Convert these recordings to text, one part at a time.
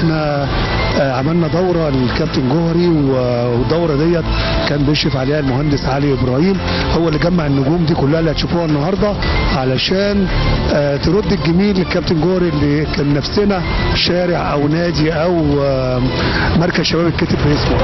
احنا عملنا دوره للكابتن جوهري، والدوره ديت كان بيشرف عليها المهندس علي ابراهيم، هو اللي جمع النجوم دي كلها اللي هتشوفوها النهارده علشان ترد الجميل للكابتن جوهري اللي كان نفسنا شارع او نادي او مركز شباب الكتب باسمه.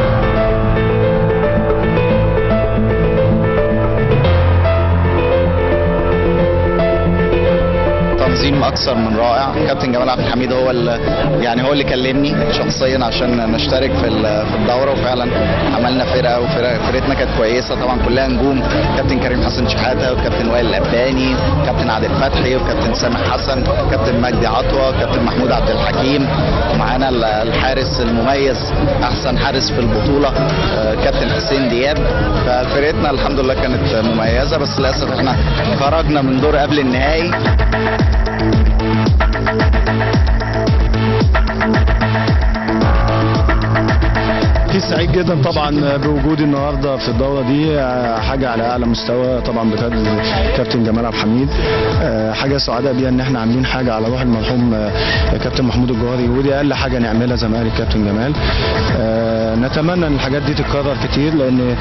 تنظيم اكثر من رائع. كابتن جمال عبد الحميد هو اللي هو اللي كلمني شخصيا عشان نشترك في الدورة، وفعلا عملنا فرقه، وفرقتنا كانت كويسة طبعا كلها نجوم، كابتن كريم حسن شحاته وكابتن وائل الاباني وكابتن عادل فتحي وكابتن سامح حسن وكابتن مجدي عطوه وكابتن محمود عبد الحكيم، ومعانا الحارس المميز احسن حارس في البطولة كابتن حسين دياب. ففرقتنا الحمد لله كانت مميزة، بس للاسف احنا خرجنا من دور قبل النهائي. سعيد جدا طبعا بوجودي النهارده في الدورة دي، حاجة على اعلى مستوى طبعا بقيادة كابتن جمال عبد الحميد، حاجة سعداء بيها ان احنا عاملين حاجة على روح المرحوم كابتن محمود الجوهري، ودي اقل حاجة نعملها زي ما قال الكابتن جمال. نتمنى ان الحاجات دي تتكرر كتير، لان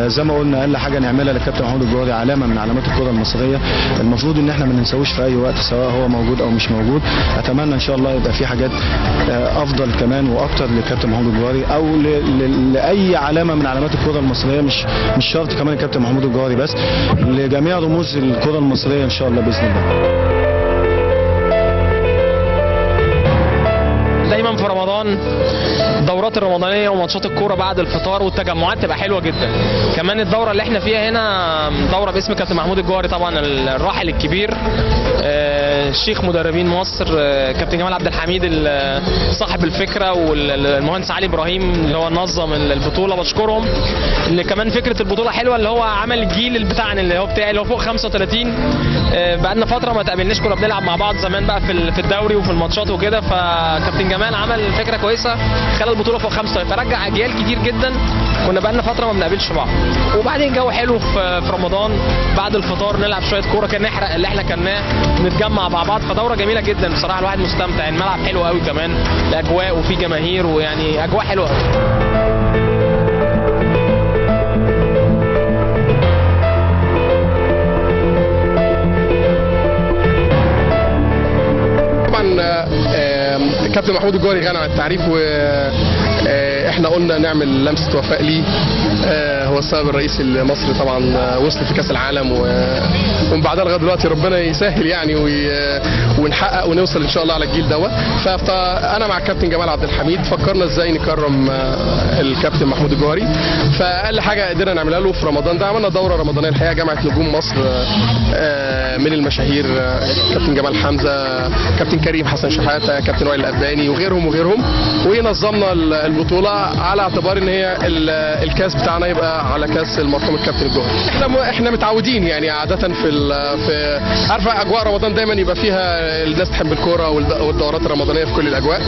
زي ما قلنا اقل حاجة نعملها للكابتن محمود الجوهري علامة من علامات الكره المصرية، المفروض ان احنا ما ننساهوش في اي وقت سواء هو موجود او مش موجود. اتمنى ان شاء الله يبقى في حاجات افضل كمان واكتر للكابتن محمود الجوهري او لاي علامة من علامات الكره المصرية، مش شرط كمان الكابتن محمود الجوهري بس، لجميع رموز الكره المصرية ان شاء الله باذن الله. دايما في رمضان الدورات الرمضانية وماتشات الكورة بعد الفطار والتجمعات تبقى حلوة جدا. كمان الدورة اللي احنا فيها هنا دوره باسم كابتن محمود الجوهري طبعا الراحل الكبير، شيخ مدربين مصر، كابتن جمال عبد الحميد صاحب الفكرة، والمهندس علي ابراهيم اللي هو نظم البطولة، بشكرهم. اللي كمان فكرة البطولة حلوة اللي هو عمل الجيل بتاعنا اللي هو بتاعي اللي هو فوق 35، بقالنا فترة ما تقابلناش، كنا بنلعب مع بعض زمان بقى في الدوري وفي الماتشات وكده، فكابتن جمال عمل فكرة كويسة خلى البطولة فوق 35، فرجع اجيال كتير جدا كنا بقالنا فترة ما بنقابلش بعض. وبعدين جو حلو في رمضان بعد الفطار نلعب شوية كورة كان نحرق اللي احنا كلناه، نتجمع مع بعض، فدوره جميلة جدا بصراحة، الواحد مستمتع، الملعب حلو قوي كمان، الاجواء وفي جماهير، ويعني اجواء حلوة قوي. كابتن محمود الجوهري غني عن التعريف، واحنا قلنا نعمل لمسه وفاء ليه، هو السبب الرئيسي لمصر طبعا وصل في كاس العالم، ومن بعدها لغاية دلوقتي ربنا يسهل يعني ونحقق ونوصل ان شاء الله على الجيل دوت. فانا مع الكابتن جمال عبد الحميد فكرنا ازاي نكرم الكابتن محمود الجوهري، فاقل حاجة قدرنا نعملها له في رمضان ده عملنا دوره رمضانيه الحقيقة جمعت نجوم مصر من المشاهير، كابتن جمال حمزة، كابتن كريم حسن شحاته، كابتن وائل الاباني، وغيرهم وغيرهم، ونظمنا البطولة على اعتبار ان هي الكاس بتاعنا يبقى على كاس المرحوم الكابتن الجوهري. احنا متعودين يعني عادة في عارفه اجواء رمضان دايما يبقى فيها الناس تحب الكورة والدورات الرمضانية في كل الاجواء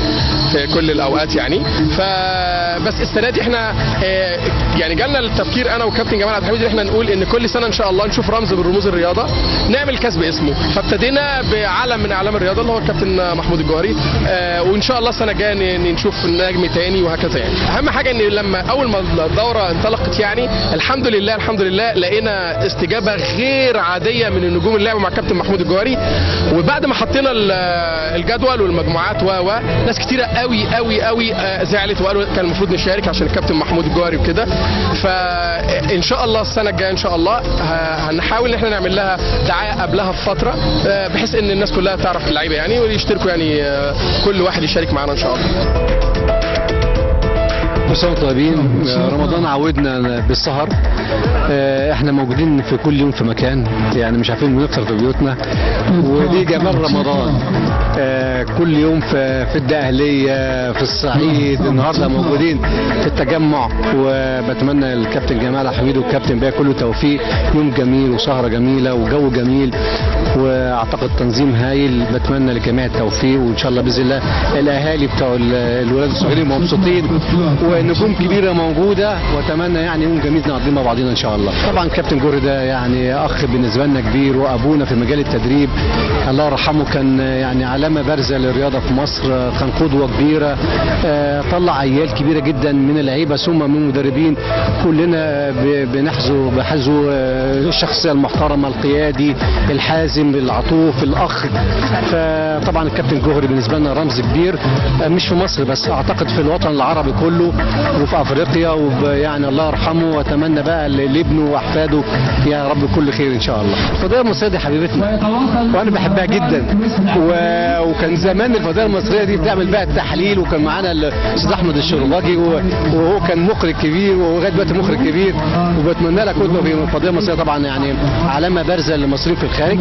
في كل الاوقات يعني. فبس السنة دي احنا يعني جالنا التفكير انا وكابتن جمال عبد الحميد ان احنا نقول ان كل سنة ان شاء الله نشوف رمز من رموز الرياضة نعمل كاس باسمه، فابتدينا بعلم من اعلام الرياضة اللي هو الكابتن محمود الجوهري، وان شاء الله السنة الجاية نشوف نجم تاني وهكذا يعني. اهم حاجة ان لما اول ما الدورة انطلقت يعني الحمد لله الحمد لله لقينا استجابة غير عادية من النجوم اللي لعبوا مع كابتن محمود الجوهري، وبعد ما حطينا الجدول والمجموعات و ناس كتيرة قوي قوي قوي زعلت وقالوا كان المفروض نشارك عشان الكابتن محمود الجوهري وكده. فان شاء الله السنة الجاية ان شاء الله هنحاول ان احنا نعمل لها دعاية قبلها بفترة، بحيث ان الناس كلها تعرف اللعيبة يعني ويشتركوا يعني، كل واحد يشارك معانا ان شاء الله. كل سنة وانتم طيبين. رمضان عودنا بالسهر، احنا موجودين في كل يوم في مكان، يعني مش عارفين بنفطر في بيوتنا، ودي جمال رمضان. كل يوم في الدقهليه، في الصعيد، النهارده موجودين في التجمع، وبتمنى الكابتن جمال حميد والكابتن بيه كله توفيق، يوم جميل وسهره جميلة وجو جميل، واعتقد تنظيم هايل. بتمنى للجميع التوفيق، وان شاء الله باذن الله الاهالي بتوع الولاد الصغيرين مبسوطين ونجوم كبيرة موجودة، واتمنى يعني يوم جميل نقضيه مع بعضينا ان شاء الله. طبعا كابتن جوهري ده يعني اخ بالنسبة لنا كبير وابونا في مجال التدريب، الله يرحمه، كان يعني علامة بارزة للرياضة في مصر، كان قدوة كبيرة، طلع عيال كبيرة جدا من اللعيبة ثم من المدربين، كلنا بنحذو بحذو الشخصية المحترمة، القيادي الحازم العطوف الاخ. فطبعا الكابتن جوهري بالنسبة لنا رمز كبير، مش في مصر بس، اعتقد في الوطن العربي كله وفي افريقيا، ويعني الله يرحمه، واتمنى بقى لابنه واحفاده يا رب كل خير ان شاء الله. الفضائية المصرية دي حبيبتنا وانا بحبها جدا، وكان زمان الفضائية المصرية دي بتعمل بقى التحليل، وكان معانا الاستاذ احمد الشرباجي، وهو كان مخرج كبير ولغاية دلوقتي مخرج كبير، وبتمنى لك قدوة في الفضائية المصرية. طبعا يعني علامة بارزة للمصريين في الخارج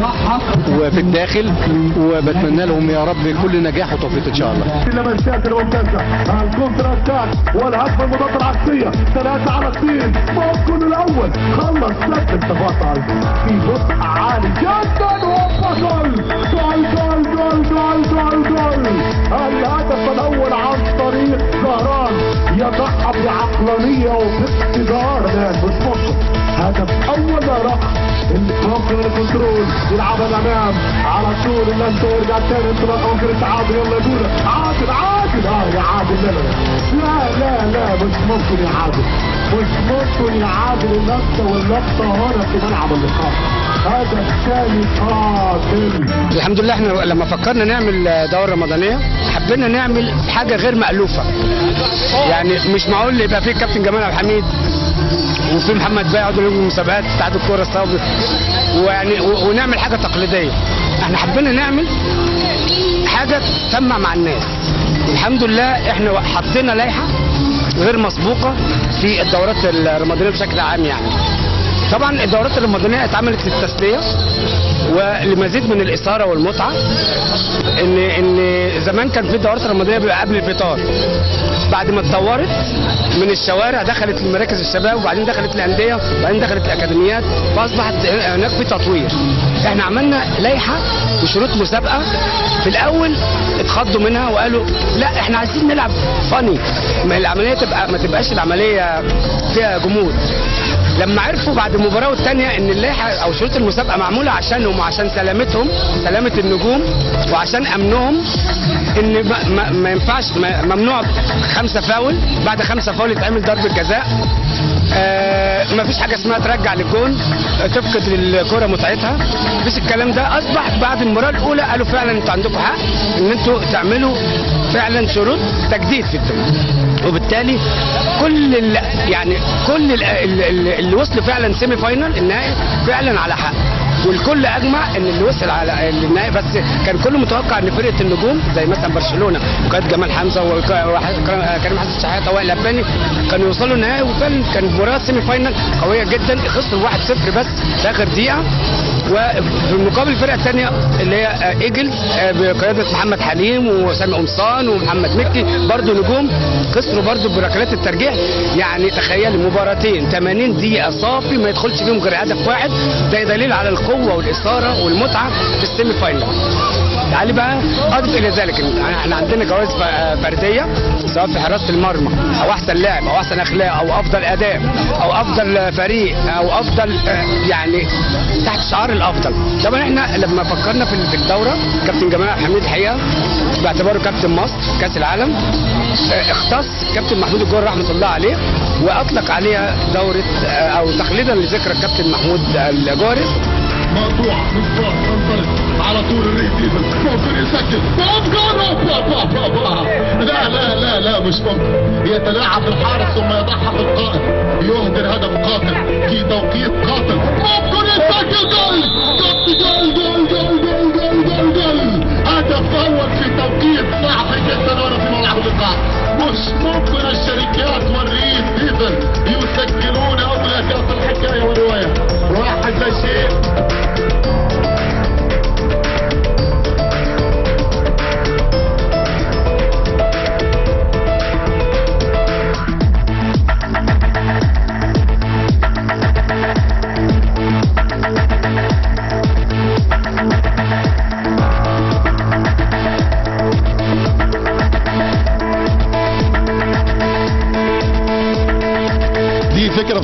وفي الداخل، وبتمنى لهم يا رب كل نجاح وتوفيق ان شاء الله. اللمسات الممتازة، ال counter attack والهجمه المضادة العكسيه، 3-2، ممكن الاول خلص لكن تبطل في بطء عالي جدا وبطل جول جول جول جول جول جول. الهدف الاول عن طريق زهران، يضعها بعقلانيه وباقتدار، مش ممكن. هدف اول رقم ممكن ال control يلعبها الامام على طول، اللمسة يرجع تاني انطلاقة، ممكن التعادل، يلا يا جوده، عادل عادل، يا عادل، لا لا لا لا مش ممكن يا عادل، مش ممكن يا عادل، اللمسة واللقطه هنا في ملعب اللقاء، هدف ثاني قاتل. الحمد لله احنا لما فكرنا نعمل دوره رمضانيه حبينا نعمل حاجة غير مألوفة، يعني مش معقول يبقى فيه كابتن جمال عبد الحميد وفي محمد باي يقعدوا يجوا مسابقات اتحاد الكورة الصوبي ويعني ونعمل حاجة تقليدية. احنا حبينا نعمل حاجة تسمع مع الناس، الحمد لله احنا حطينا لائحة غير مسبوقة في الدورات الرمضانية بشكل عام. يعني طبعا الدورات الرمضانية اتعملت للتسليه ولمزيد من الاثارة والمتعة. ان زمان كان في الدورات الرمضانية بيبقى قبل الفطار، بعد ما اتطورت من الشوارع دخلت لمراكز الشباب، وبعدين دخلت الاندية، وبعدين دخلت الاكاديميات، فاصبحت هناك في تطوير. احنا عملنا لائحة وشروط مسابقة، في الاول اتخضوا منها وقالوا لا احنا عايزين نلعب فني، ما العملية تبقى ما تبقاش العملية فيها جمود. لما عرفوا بعد المباراة والثانية ان اللائحة او شروط المسابقة معمولة عشانهم وعشان سلامتهم، سلامه النجوم، وعشان امنهم، ان ما ينفعش، ممنوع 5 فاول، بعد 5 فاول يتعمل ضربه جزاء، ما فيش حاجة اسمها ترجع للجون، تفقد للكرة متعتها، مفيش الكلام ده. اصبح بعد المباراة الاولى قالوا فعلا انتوا عندكم حق ان انتوا تعملوا فعلا شروط تجديد في الدوري، وبالتالي كل يعني كل اللي وصلوا فعلا semi final النهائي فعلا على حق، والكل اجمع ان اللي وصل على النهائي، بس كان كله متوقع ان فرقه النجوم زي مثلا برشلونة وكانت جمال حمزة وكريم حسن شحاته وائل لباني كانوا يوصلوا النهائي، وفعلا كان مباراة semi final قوية جدا، خسروا 1-0 بس في اخر دقيقة. وفي المقابل الفرقة الثانية اللي هي ايجلز بقيادة محمد حليم وسامي قمصان ومحمد مكي برضه نجوم، خسروا برضه بركلات الترجيح. يعني تخيل مباراتين 80 دقيقة صافي ما يدخلش فيهم غير هدف واحد، ده دليل على القوة والاثارة والمتعة في ال semi final. تعالي بقى اضف الى ذلك ان احنا عندنا جوائز فردية سواء في حراسة المرمى او احسن لاعب او احسن اخلاق او افضل اداء او افضل فريق او افضل، يعني تحت شعار الافضل. طبعا احنا لما فكرنا في الدورة كابتن جمال عبد الحميد الحقيقة باعتباره كابتن مصر كاس العالم، اختص كابتن محمود الجوهري رحمه الله عليه واطلق عليها دوره او تخليدا لذكرى الكابتن محمود الجوهري. مقطوع مصباح تنطلق على طول الريسيفر، ممكن يسجل، لا لا لا لا مش ممكن، يتلاعب الحارس ثم يضعها في القائم، يهدر هدف قاتل في توقيت قاتل، ممكن يسجل جول جول جول جول جول جول جول جول، هدف اول في توقيت صعب جدا وانا في ملعب اللقاء، مش ممكن الشركات والريسيفر يسجلون اول اهداف الحكاية والرواية، 1-0.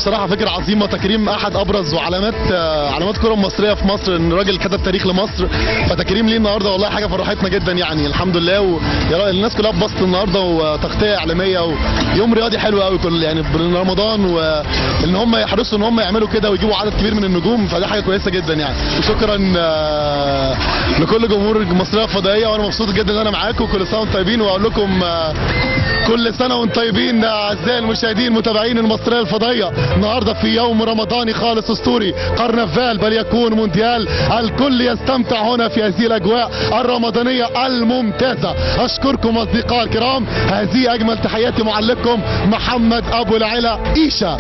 بصراحة فكرة عظيمة، تكريم احد ابرز وعلامات علامات الكره المصرية في مصر، ان راجل كتب تاريخ لمصر، فتكريم ليه النهارده والله حاجة فرحتنا جدا يعني الحمد لله. ويا الناس كلها اتبسطت النهارده، وتغطيه اعلامية ويوم رياضي حلو قوي كل يعني رمضان، وان هم يحرصوا ان هم يعملوا كده ويجيبوا عدد كبير من النجوم، فده حاجة كويسة جدا يعني. وشكرا لكل جمهور المصرية الفضائيه، وانا مبسوط جدا ان انا معاكم. كل سنة وانتم طيبين، واقول لكم كل سنة وانتم طيبين اعزائي المشاهدين متابعين المصرية الفضائية. النهارده في يوم رمضاني خالص اسطوري، كرنفال بل يكون مونديال، الكل يستمتع هنا في هذه الاجواء الرمضانية الممتازة. اشكركم اصدقائي الكرام، هذه اجمل تحياتي معلقكم محمد ابو العلا ايشا.